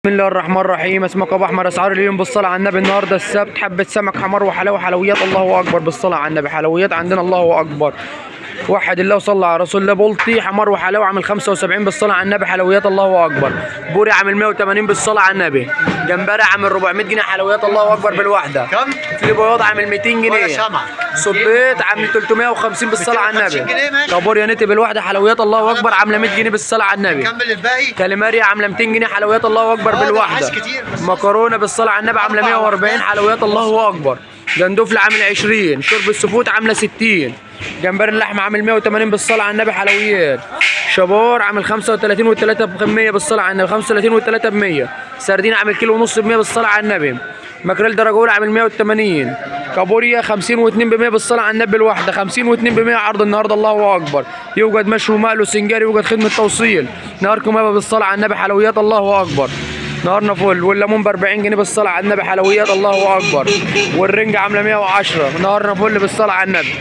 الله الرحمن الرحيم. اسمك ابو احمد. اسعار اليوم بالصلاة على النبي. النهارده السبت، حبه سمك حمار وحلاوة، حلويات الله اكبر بالصلاة على النبي. حلويات عندنا الله اكبر. وحد الله وصلى على رسول الله. بلطي حمار وحلاوة عامل 75 بالصلاة على النبي، حلويات الله اكبر. بوري عامل 180 بالصلاة على النبي. جمبري عامل 400 جنيه، حلويات الله اكبر بالواحده. كم؟ في بياض عامل 200 ولا جنيه. سمع. صبيط عامل 350 بالصلاة على 250 النبي. جنيه ماشي. كابوريا نتي بالواحده، حلويات الله اكبر عامله 100 جنيه بالصلاة على النبي. كمل الباقي. كاليماري عامله 200 جنيه، حلويات الله اكبر ده بالواحده. عايز كتير بس. مكرونه بالصلاة على النبي عامله أربع 140، وحدات. حلويات الله اكبر. جندوفلي عامل 20، شرب السفوت عامله 60، جمبري اللحمة عامل 180 بالصلاة على النبي، حلويات. شبار عامل 35 و3 ب 100 بالصلاة على النبي، 35 و3 ب 100. سردين عامل كيلو ونص ب 100 بالصلاة على النبي. ماكريل درجه اولى عامل 180. كابوريا 50 و2 ب 100 بالصلاة على النبي الواحدة، 50 و2 ب 100 عرض النهارده الله اكبر. يوجد مشوي ومقلي وسنجاري، يوجد خدمة توصيل. نهاركم يابا بالصلاة على النبي، حلويات الله اكبر. نهارنا فل. والليمون ب 40 جنيه بالصلاة على النبي، حلويات الله اكبر. والرنجه عامله 110. نهارنا فل بالصلاة على النبي.